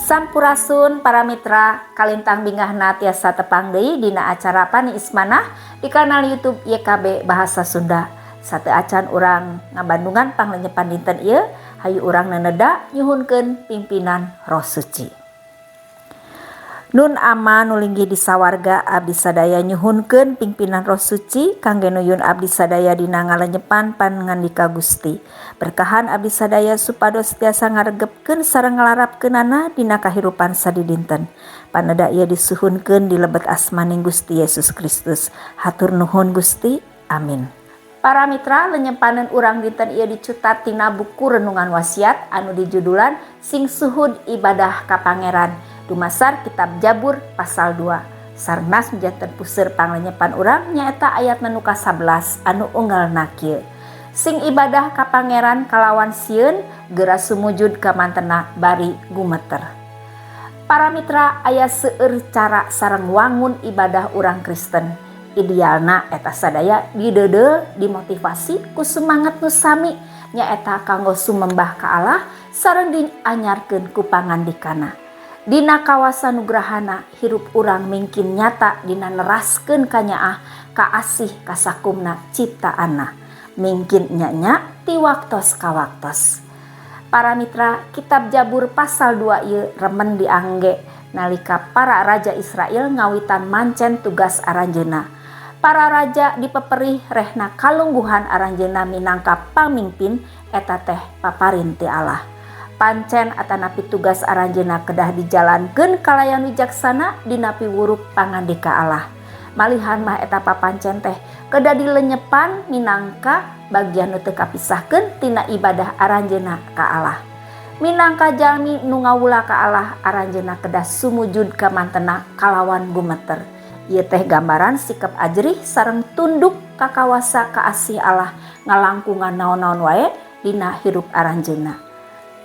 Sampurasun para mitra, kalintang bingahna tiasa tepang deui dina acara Paniis Manah di kanal YouTube YKB Bahasa Sunda. Sateuacan urang ngabandungan panglenyepan dinten ieu, hayu urang neneda nyuhunkeun pimpinan Roh Suci. Nun Ama nu linggih di sawarga, abdi sadaya nyuhunkeun pimpinan Roh Suci kangge nuyun abdi sadaya dina ngalenyepan pangandika Gusti. Berkahan abdi sadaya supados tiasa ngaregepkeun sareng ngalarapkeunana dina kahirupan sadidinten. Paneda ieu disuhunkeun di lebet asmaning Gusti Yesus Kristus. Hatur nuhun Gusti. Amin. Para mitra, lenyepanan urang dinten ieu dicutat tina buku Renungan Wasiat anu dijudulan Sing Suhud Ibadah Ka Pangeran, dumasar kitab Jabur pasal 2. Sareng nas janten puseur panglenyepan urang nyaeta ayat nu ka-11 anu unggal kieu: "Sing ibadah ka Pangeran kalawan sieun, gera sumujud ka mantena bari gumeter." Para mitra, aya seueur cara sareng wangun ibadah urang Kristen. Idealna eta sadaya dideudeuh, dimotivasi ku semangat nu sami, nyaeta kanggo sumembah ka Allah sareng dianyarkeun ku pangandikana. Dina kawasa nugrahana hirup urang mingkin nyata dina neraskeun kanyaah kaasih ka sakumna ciptaanna, mingkin nya-nya ti waktos ka waktos. Para mitra, kitab Jabur pasal 2 ieu remen diangge nalika para raja Israel ngawitan mancen tugas aranjeuna. Para raja dipeperih rehna kalungguhan aranjeuna minangka pamimpin eta teh paparin ti Allah. Pancen atanapi tugas aranjeuna kedah dijalankeun kalayan wijaksana dina piwuruk pangandika Allah. Malihan mah eta papancen teh kedah dilenyepan minangka bagian nu teu kapisahkeun tina ibadah aranjeuna ka Allah. Minangka jalmi nu ngawula ka Allah, aranjeuna kedah sumujud ka mantena kalawan gumeter. Ieu teh gambaran sikap ajrih sareng tunduk ka kawasa kaasih Allah ngalangkungan naon-naon wae dina hirup aranjeuna.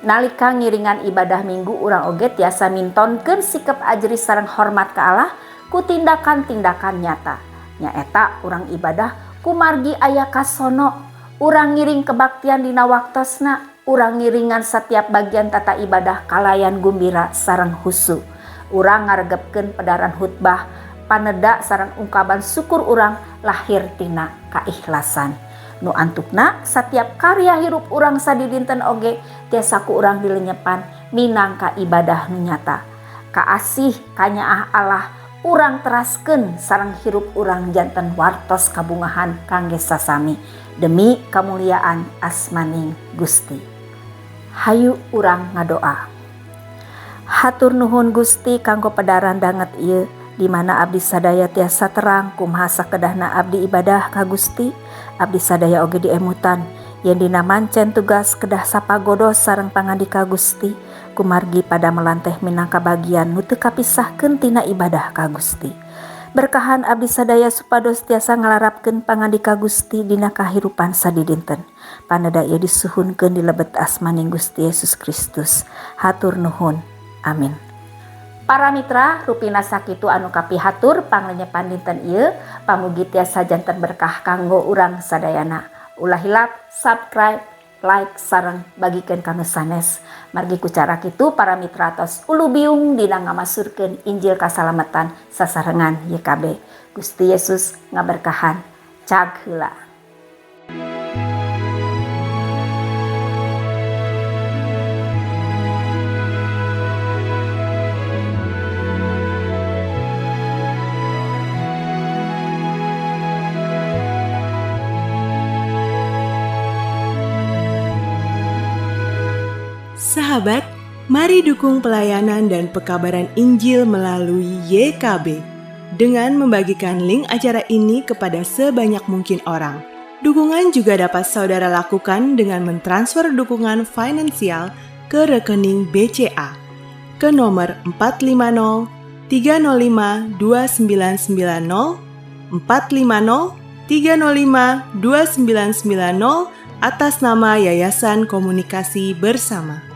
Nalika ngiringan ibadah Minggu, urang oge tiasa mintonkeun sikap ajrih sareng hormat ka Allah ku tindakan-tindakan nyata, nyaeta urang ibadah kumargi aya kasono, urang ngiring kebaktian dina waktosna, urang ngiringan setiap bagian tata ibadah kalayan gumbira sareng husu, urang ngaregepkeun pedaran khutbah, paneda sareng ungkapan syukur urang lahir tina kaikhlasan. Nu antukna setiap karya hirup urang sadidinten oge tiasa ku urang dilenyepan minangka ibadah nu nyata. Kaasih kanyaah Allah urang teraskeun sareng hirup urang janten wartos kabungahan kangge sasami demi kemuliaan asmaning Gusti. Hayu urang ngadoa. Hatur nuhun Gusti kanggo pedaran danget ieu, di mana abdi sadaya tiasa terang kumaha sakedahna abdi ibadah ka Gusti. Abdi sadaya oge diemutan yen dina mancen tugas kedah sapagodos sareng pangandika Gusti, kumargi padamelan teh minangka bagian nu teu kapisahkeun tina ibadah ka Gusti. Berkahan abdi sadaya supados tiasa ngalarapkeun pangandika Gusti dina kahirupan sadidinten. Paneda ieu disuhunkeun di lebet asmaning Gusti Yesus Kristus. Hatur nuhun. Amin. Para mitra, rupina sakitu anu kapihatur panglenyepan dinten ieu, pamugi tiasa janten berkah kanggo urang sadayana. Ulah hilap subscribe, like, sareng bagikeun ka nu sanes. Margi ku cara kitu para mitra tos ulubiung dina ngamasurkeun Injil kasalamatan sasarengan YKB. Gusti Yesus ngaberkahan. Cag heula. Sahabat, mari dukung pelayanan dan pekabaran Injil melalui YKB dengan membagikan link acara ini kepada sebanyak mungkin orang. Dukungan juga dapat saudara lakukan dengan mentransfer dukungan finansial ke rekening BCA ke nomor 450 305 2990, 450 305 2990 atas nama Yayasan Komunikasi Bersama.